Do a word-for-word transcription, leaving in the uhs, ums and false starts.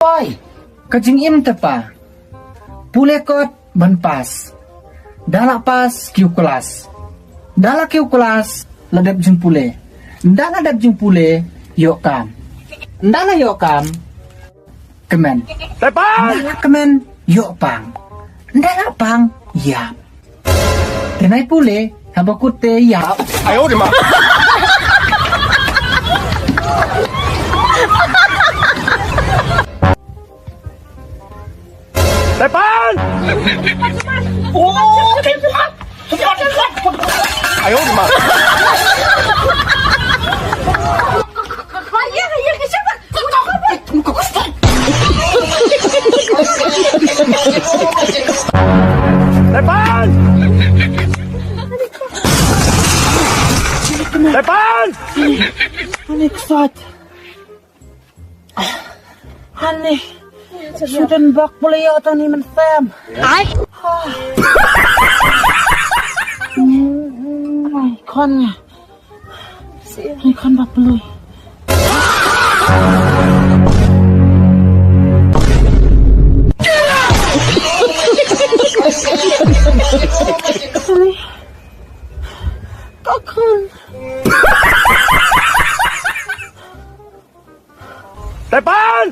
Oi, ka jingim te pa. Pule kot ban pass. Da la pass kiew klas. Da la kiew klas la dep jingpule. Da la dep jingpule ïoh kam. Da la ïoh kam kmen. Tepan! Da la kmen ïoh pang. Da la pang ïap. Te nai pule haba kut te ïap. Ayo di ma. Tepan! Oh, tepan! Ayo di ma. Tepan! Tepan! Ani ksat. Ani. Sudan bak pula ya tang ni men fam. Ai. Ai kon. Ai kon bak pula. Ai. Kakun. Tepan!